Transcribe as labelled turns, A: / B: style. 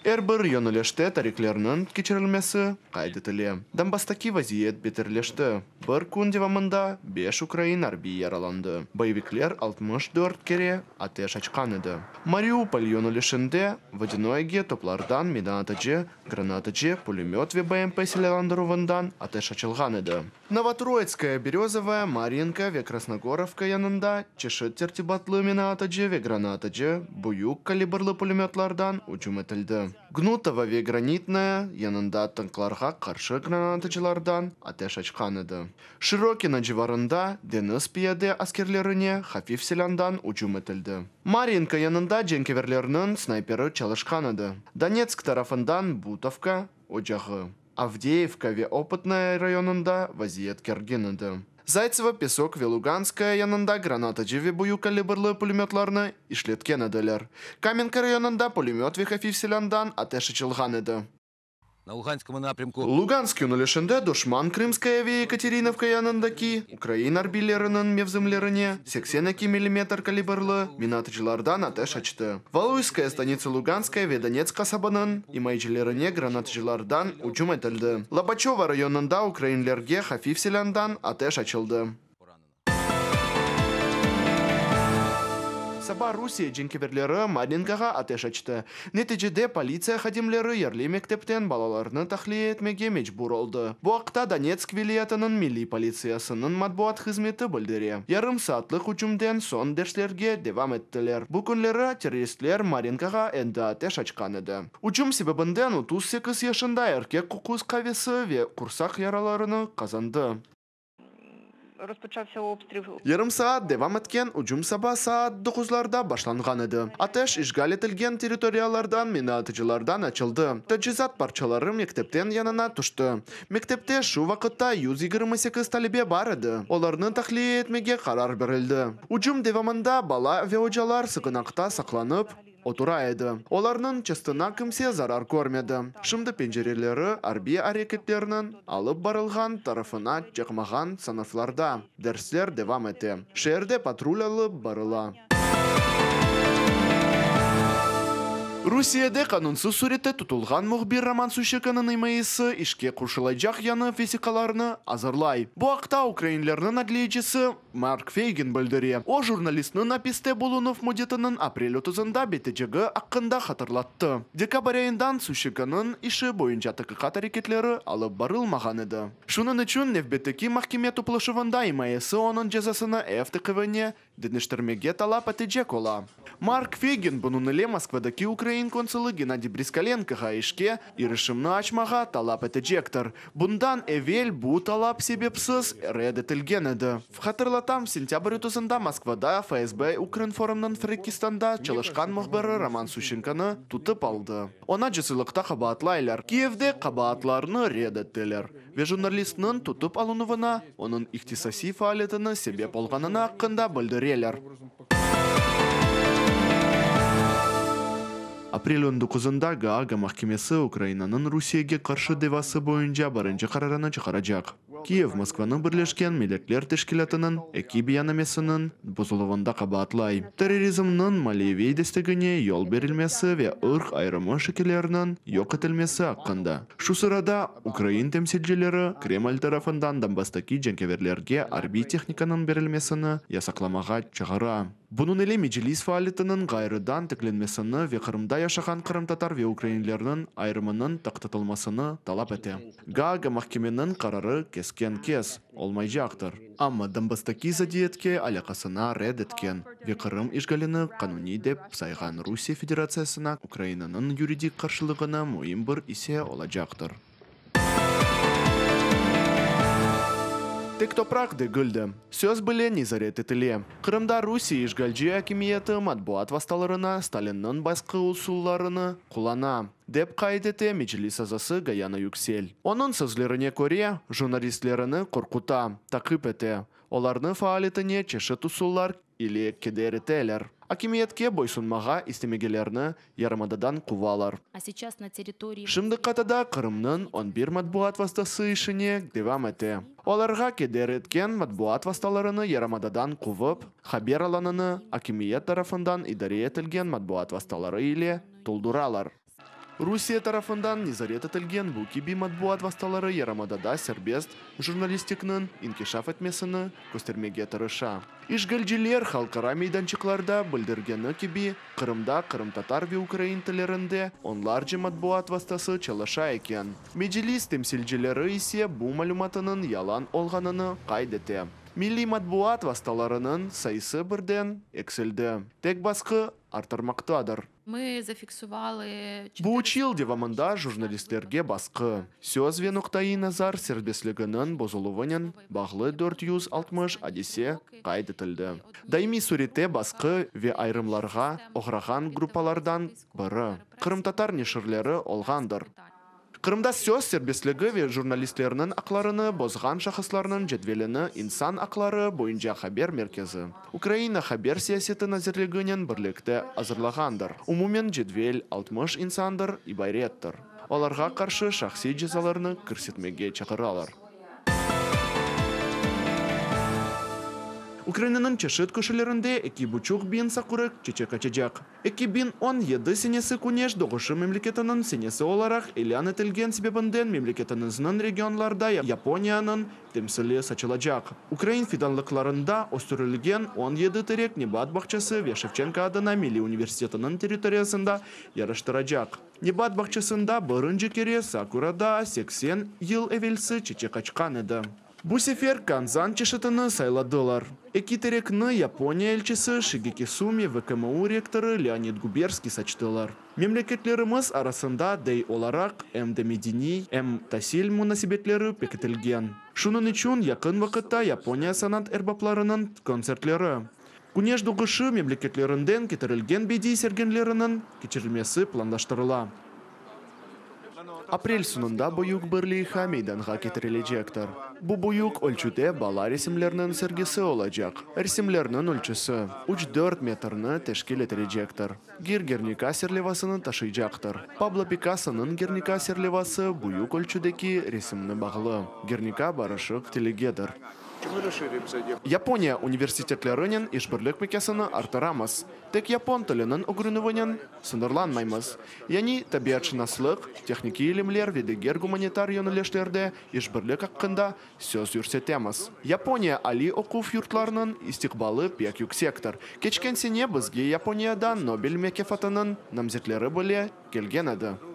A: Er bir yönelişte tariklerniñ keçirilmesi qayd etile. Donbasstaki vaziyet beterleşti, bir kün devamında beş ukrain arbiy yaralandı, boyevikler 64 kere ateş açqan edi. Mariupol yönelişinde Vodânoyege toplardan, minaatıcı, granatıcı, pülemöt ve BMP silâlandıruvından ateş açılğan edi. Novotroitskoye, Berözovoye, Maryinka ve Krasnogorovka yanında çeşit tertibatlı minaatıcı ve granatıcı, büyük kalibrlı pülemötlardan ücüm etildi. Gnutovo ve Granitnoye yanında tanklarğa qarşı granatıcılardan ateş açqan edi. Şırokino civarında deñiz piyade askerlerine hafif silândan ücüm etildi. Maryinka yanında cenkâverlerniñ snayperi çalışqan edi. Donetsk tarafından Butovka ocağı, Avdeyevka ve Opıtnoye rayonında vaziyet kergin edi. Zaytsevo, Pesok ve Luganskoye yanında granatıcı ve büyük kalibrlı pülemötlarnı işletken ediler. Kamenka rayonında pülemöt ve hafif silândan ateş açılğan edi.
B: На Луганскому напрямку.
A: Lugansk yönelişinde duşman Krımskaya ve Yekaterinovka yanındaki ukrain arbiyleriniñ mevzimlerine 82 millimetr kalibrlı minaatıcılardan ateş açtı. Valuyskaya, Stanitsa Luganskaya ve Donetsk qasabanıñ imayecilerine granatıcılardan ücüm etildi. Lobaçövo rayonında ukrainlerge hafif silândan ateş açıldı. Saba Rusiye cenkâverleri Maryinkağa ateş açtı. Neticede politsiya hadimleri yerli mektepten balalarnı tahliye etmege mecbur oldı. Bu aqta Donetsk vilâyetiniñ milliy politsiyasınıñ matbuat hızmeti bildire. Yarım saatlik ücümden soñ derslerge devam ettiler. Bu künleri terroristler Maryinkağa endi ateş açqan edi. Ücüm sebebinden 38 yaşında erkek köküs qafesi ve qursaq yaralarını qazandı.
C: Розпочався обстріл.
A: Yarım saat devam etken ücüm saba saat doquzlarda başlanğan edi. Ateş işğal etilgen territoriyalardan minaatıcılardan açıldı. Teçhizat parçaları mektepten yanına tüşti. Mektepte şu vaqıtta 128 talebe bar edi. Olarnı tahliye etmege qarar berildi. Ücüm devamında bala ve ocalar sığınaqta saqlanıp otura edi. Olarnıñ çestine kimse zarar körmedi. Şimdi pencereleri arbiy areketlerniñ alıp barılğan tarafına çıqmağan sınıflarda dersler devam ete. Şeerde patrul alıp barıla. Rusiyede qanunsız sürette tutulğan mühbir Roman Suşçenkonıñ imayesi işke qoşulacaq yañı vesiqalarnı azırlay. Bu aqta ukrainlerniñ adliyecisi Mark Feygin bildire. O, jurnalistniñ apiste bulunuv müddetiniñ aprel 30-ında bitecegi aqqında hatırlattı. Dekabr ayından Suşçenkonıñ işi boyunca taqiqat areketleri alıp barılmağan edi. Şunıñ içün nevbetteki mahkeme toplaşuvında imayesi onıñ cezasını ev tevqifine deñiştirmege talap etecek ola. Mark Feygin bunıñ ile Moskvadaki ukrain konsulı Gennadiy Briskalenkoğa işke irişimni açmağa talap etecektir. Bundan evel bu talap sebepsiz red etilgen edi. Hatırlatam, sentâbr 30-ında Moskvada FSB Ukrinformnıñ Frenkistanda çalışqan mühbiri Roman Suşçenkonı tutıp aldı. Onı casulıqta qabaatlaylar. Kiyevde qabaatlarnı red ettiler ve jurnalistniñ tutıp alınuvına onıñ ihtisasiy faaliyetini sebep olğanını aqqında bildireler. Aprel 19-ında Gaaga mahkemesi Ukrainanıñ Rusiyege qarşı davası boyunca birinci qararını çıqaracaq. Kiyev Moskvanı Birleşken Milletler Teşkilâtınıñ eki beyannamesiniñ bozuluvında qabaatlay. Terrorizmniñ maliyeviy destegine yol berilmesi ve ırq ayırımı şekilleriniñ yoq etilmesi aqqında. Şu sırada ukrain temsilcileri Kreml tarafından Donbasstaki cenkâverlerge arbiy tehnikanıñ berilmesini yasaqlamağa çağıra. Bunıñ ile Meclis faaliyetiniñ ğayrıdan tiklenmesini ve Qırımda yaşağan qırımtatar ve ukrainlerniñ ayırımınıñ toqtatılmasını talap ete. Gaaga mahkemeniñ qararı kesken-kes olmaycaqtır. Amma Donbasstaki zıddiyetke alâqasına red etken ve Qırım işğalini qanuniy dep sayğan Rusiye Federatsiyasına Ukrainanıñ yuridik qarşılığına müim bir isse olacaqtır. Tek topraq degil de, söz bile nezaret etile. Qırımda Rusiye işğalci akimiyeti matbuat vastalarına Stalinniñ basqı usullarını qullana, dep qayd ete Meclis azası Gayana Yüksel. Onıñ sözlerine köre, jurnalistlerini qorquta, taqip ete, olarnıñ faaliyetine çeşit usullar ile keder eteler. Akimiyetke boysunmağa istemegenlerni yarımadadan quvalar.
D: А сейчас на территории...
A: Şimdi qıtada Qırımnıñ 11 matbuat vastası işine devam ete. Olarğa keder etken matbuat vastalarını yarımadadan quvıp, haber alanını akimiyet tarafından idare etilgen matbuat vastaları ile tolduralar. Rusiye tarafından nezaret etilgen bu kibi matbuat vastaları yarımadada serbest jurnalistikniñ inkişaf etmesini köstermege tırışa. İşğalciler halqara meydançıqlarda bildirgeni kibi, Qırımda qırımtatar ve ukrain tillerinde onlarca matbuat vastası çalışa eken. Meclis temsilcileri ise bu malümatınıñ yalan olğanını qayd ete. Milliy matbuat vastalarınıñ sayısı birden eksildi. Tek basqı arttırmaqtadır. Bu üç yıl devamında jurnalistlerge basqı, söz ve noqtaiy nazar serbestliginiñ bozuluvınen bağlı 460 adise qayd etildi. Daimiy sürette basqı ve ayırımlarğa oğrağan gruppalardan biri, qırımtatar neşirleri olğandır. Qırımda söz serbestligi ve jurnalistlerniñ aqlarını bozğan şahıslarnıñ cedvelini İnsan aqları boyunca haber merkezi, Ukraina Haber siyaseti nazirliginen birlikte azırlağandır. Umumen cedvel 60 insandır ibarettir. Olarğa qarşı şahsiy cezalarnı kirsetmege çağıralar. Ukrainanıñ çeşit köşelerinde eki buçuq biñ sakura çeçek açacaq. 2017 senesi Küneş doğuşı memleketiniñ senesi olaraq ilân etilgen sebebinden memleketimizniñ regionlarda Yaponiyanıñ temsili saçılacaq. Ukrain fidanlıqlarında östürilgen 17 terek nebat bağçası ve Şevçenko adına milliy universitetiniñ territoriyasında yaraştıracaq. Nebat bağçasında birinci kere sakura daa 80 yıl evelsi çeçek açqan edi. Bu sefer Kanzan çeşitini sayladılar. Eki terekni Yaponiya elçisi Şigeki Sumi ve KMU rektorı Leonid Guberskiy saçtılar. Memleketlerimiz arasında dey olaraq em de medeniy, em tasil munasebetleri pekitilgen. Şunıñ içün yaqın vaqıtta Yaponiya sanat erbaplarınıñ kontsertleri, Küneş doğuşı memleketlerinden ketirilgen bediy sergileriniñ keçirilmesi planlaştırıla. Aprel soñunda büyük bir leyha meydanğa ketirilecektir. Bu büyük ölçüde bala resimlerniñ sergisi olacaq. Resimlerniñ ölçüsi, üç-dört metrni teşkil etilecektir. Gir Gernika serlevasını taşıycaqtır. Pablo Pikassonıñ Gernika serlevası büyük ölçüdeki resimni bağlı. Gernika barışıq tilegedir. Yaponiya universitetlerinen işbirlik mekâsını arttıramız. Tek yapon tiliniñ ögrenüvinen sıñırlanmaymız. Yani tabiatşınaslıq, tehnikiy ilimler ve diger gumanitar yönelişlerde işbirlik aqqında söz yürsetemiz. Yaponiya aliy oquv yurtlarınıñ istiqbalı pek yüksektir. Keçken sene bizge Yaponiyadan Nobel mekâfatınıñ namzetleri bile kelgen edi.